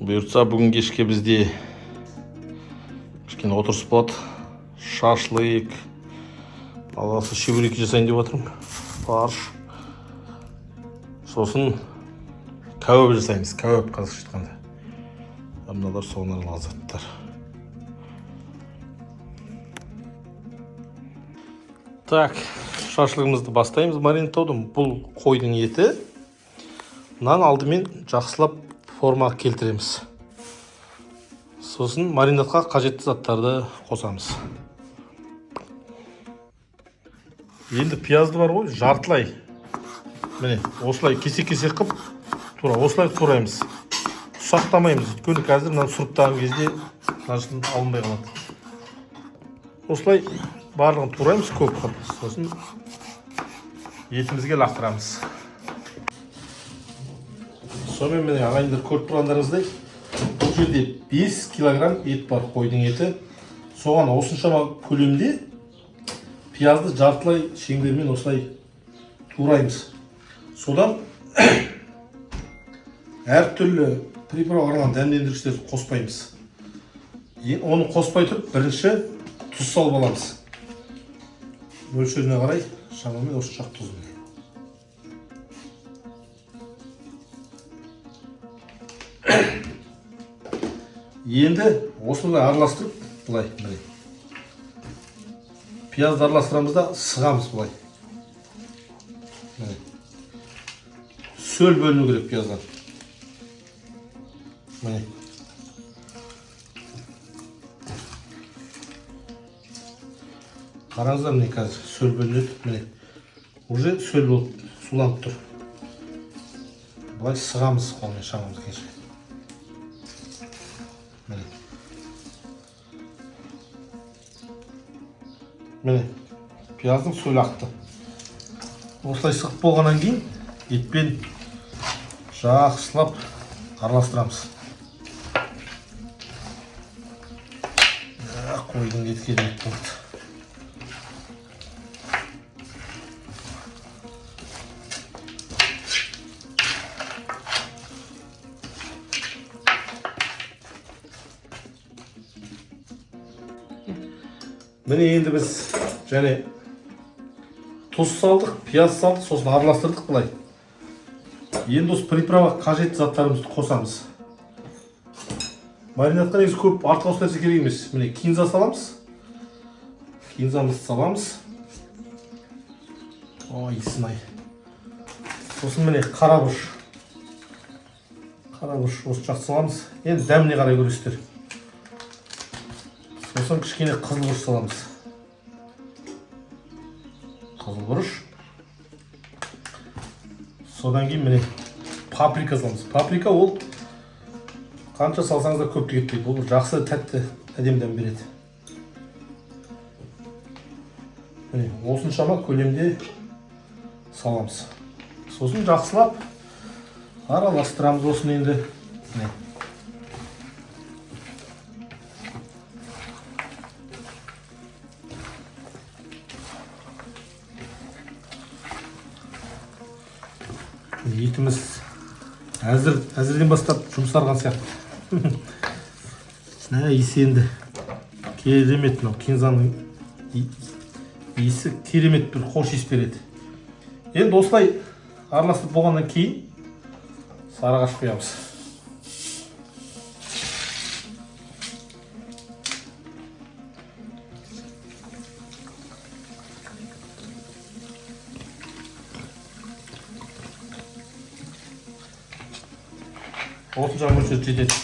Бұйыртса, бүгін кешке бізде кішкене отырыс болады. Шашлык, аласы, чебуреки жасайын деп жатырмын. Фарш. Сосын кәуап жасаймыз. Кәуап қазақша айтқанда. Мыналар соған арналған заттар. Так, шашлығымызды бастаймыз маринадтауды. Бұл қойдың еті. Мынаны алдымен жақсылап формаға келтіреміз. Сосын маринадқа қажетті заттарды қосамыз. Енді пиязды бар ғой, жартылай. Міне, осылай кесек-кесек қып, тура осылай тураймыз. Ұсақтамаймыз, өйткені қазір мынаны сұрыптаған кезде мына алынбай қалады. Осылай барлығын тураймыз көп қылып. Сосын етімізге лақтырамыз. Сонымен, міне, ағайындар, көріп тұрғандарыңыздай, бұл жерде 5 килограмм ет бар, қойдың еті. Соған осыншама көлемде пиязды жартылай шеңбермен осылай тураймыз. Содан әртүрлі приправа арналған дәмдендіргіштерді қоспаймыз. Оны қоспай тұрып, бірінші тұз салып аламыз. Мөлшеріне қарай шамамен осынша тұз, міне. Енді осылай араластырып, былай, міне, пиязды араластырамыз да, сығамыз былай. Міне, сөл бөліну керек пияздан. Міне, қараңыздар, міне, қазір сөл бөлінеді. Міне, уже сөл болып суланып тұр. Былай сығамыз қолмен шамамыз келгенше. Міне, міне, пияздың сөлі ақты. Осылай сығып болғаннан кейін етпен жақсылап араластырамыз. Қойдың еті керемет болды. Міне, енді біз және тұз салдық, пияз салдық, сосын араластырдық былай. Енді осы приправа қажетті заттарымызды қосамыз. Маринадқа негізі көп артық ауыс нәрсе керек емес. Міне, кинза саламыз. Кинзамызды саламыз. Ой, иісін ай. Сосын, міне, қара бұрыш. Қара бұрыш осы жақты саламыз. Енді дәміне қарай көресіздер. Сосын кішкене қызыл бұрыш саламыз. Қызыл бұрыш. Содан кейін, міне, паприка саламыз. Паприка ол қанша салсаңыз да көп кетпейді. Бұл жақсы, тәтті, әдемі дәм береді. Міне, осыншама көлемде саламыз. Сосын жақсылап араластырамыз осыны енді. Міне. Етіміз әзір, әзірден бастап жұмсарған сияқты. Мә, иісі енді керемет. Мынау кинзаның иісі керемет бір хош иіс береді. Енді осылай араластырып болғаннан кейін сарыағаш құямыз. Осынша мөлшер жетеді.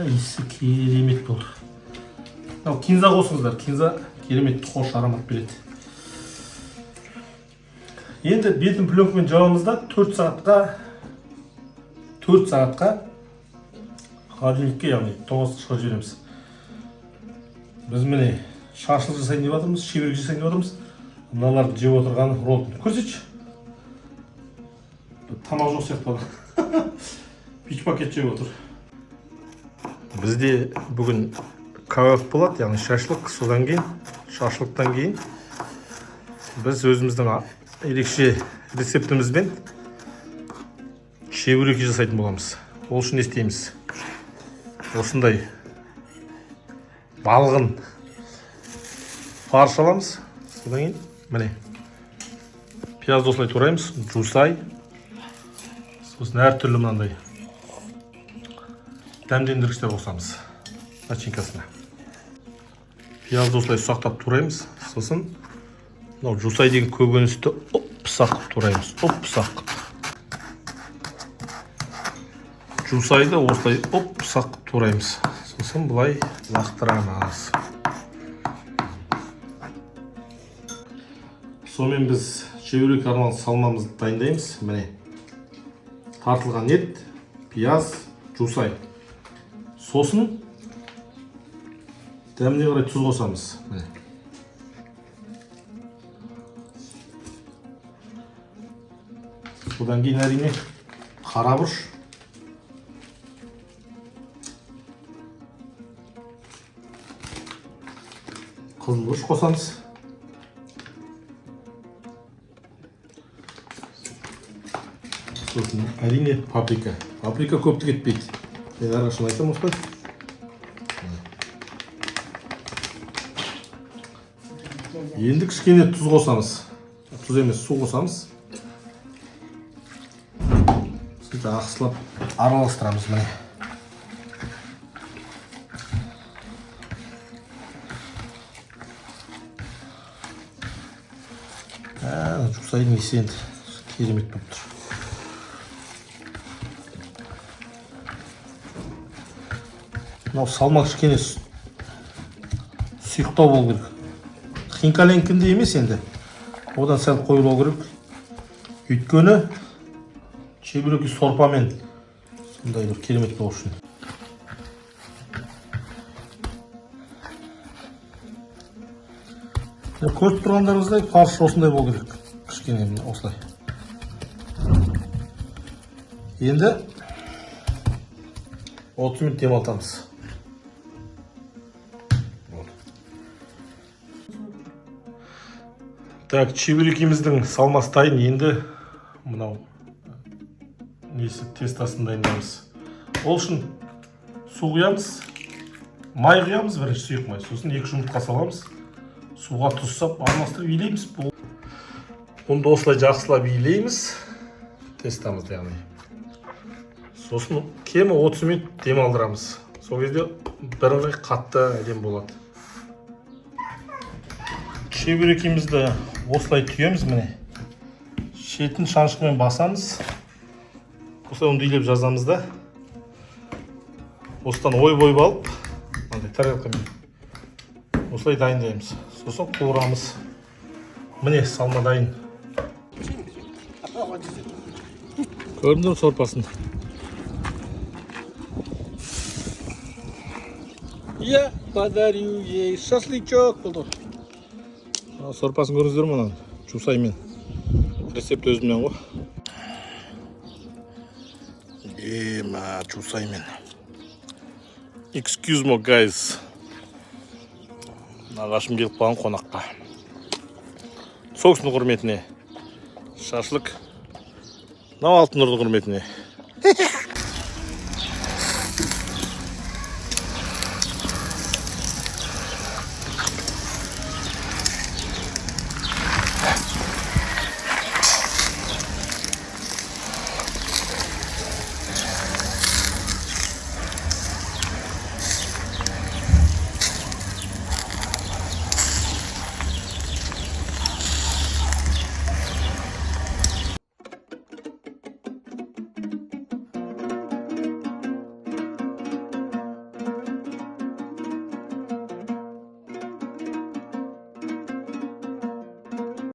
Иісі керемет болды. Мынау кинза қосыңыздар, кинза керемет хош аромат береді. Енді бетін пленкамен жабамыз да, 4 сағатқа холодильникке, яғни тоңазытқышқа жібереміз. Біз, міне, шашлық жасайын деп жатырмыз, чебурек жасайын деп жатырмыз. Мыналарды жеп отырған ролл көрсетші. Тамақ жоқ сияқты, бала пич пакет жеп отыр. Бізде бүгін Кәуап болады, яғни шашлық. Содан кейін, шашлықтан кейін біз өзіміздің ерекше рецептімізбен чебуреки жасайтын боламыз. Ол үшін не істейміз? Осындай балғын фарш аламыз. Содан кейін міне пиязды осылай тураймыз, жусай, сосын әртүрлі мынандай дәмдендіргіштер қосамыз начинкасына. Пиязды осылай ұсақтап тураймыз, сосын мынау жусай деген көкөністі ұп-ұсақ қылып тураймыз, ұп-ұсақ қылып. Жусайды осылай ұп-ұсақ қылып тураймыз, сосын былай лақтырамыз. Сонымен біз чебурек арналған салмамызды дайындаймыз. Міне тартылған ет, пияз, жусай. Сосын дәміне қарай тұз қосамыз. Міне. Содан кейін әрине қара бұрыш. Қызыл бұрыш қосамыз. Сосын әрине паприка. Паприка көптік етпейді. Мен әрқашан айтамын осылай. Енді кішкене тұз қосамыз. Тұз емес, су қосамыз. Сосын жақсылап араластырамыз міне. Жусайдың иісі енді керемет болып тұр. Мынау салма кішкене сұйықтау болу керек. Хинкаленкіндей емес енді. Одан сәл қоюлау керек. Өйткені чебуреки сорпамен сондай бір керемет болу үшін. Міне, көріп тұрғандарыңыздай фарш осындай болу керек. Кішкене міне осылай. Енді 30 минут демалтамыз. Вот. Так, чебурекіміздің салмасы дайын. Енді мынау несі, тестосын дайындаймыз. Ол үшін су құямыз, май құямыз, бірінші сұйық май, сосын 2 жұмыртқа саламыз. Суға тұз сап араластырып илейміз. Ұнды осылай жақсылап илейміз тестамызды, яғни. Сосын кемі 30 минут демалдырамыз. Сол кезде бірыңғай қатты әдемі болады. Чебурекімізді осылай түйеміз міне. Шетін шанышқымен басамыз. Осылай ұнды илеп жазамыз да. Осыдан ойып-ойып алып, мынандай тарелкамен осылай дайындаймыз. Сосын қуырамыз. Міне салма дайын. Көрдіңдер ме сорпасын? Я подарю ей шашлычок болды. Сорпасын көрдіңіздер ме мынаның? Жусаймен. Рецепт өзімнен ғой. Ема, жусаймен. Excuse me, guys. Нағашым келіп қалған қонаққа. Сол кісінің құрметіне шашлык. Мынау Алтын Нұрдың құрметіне.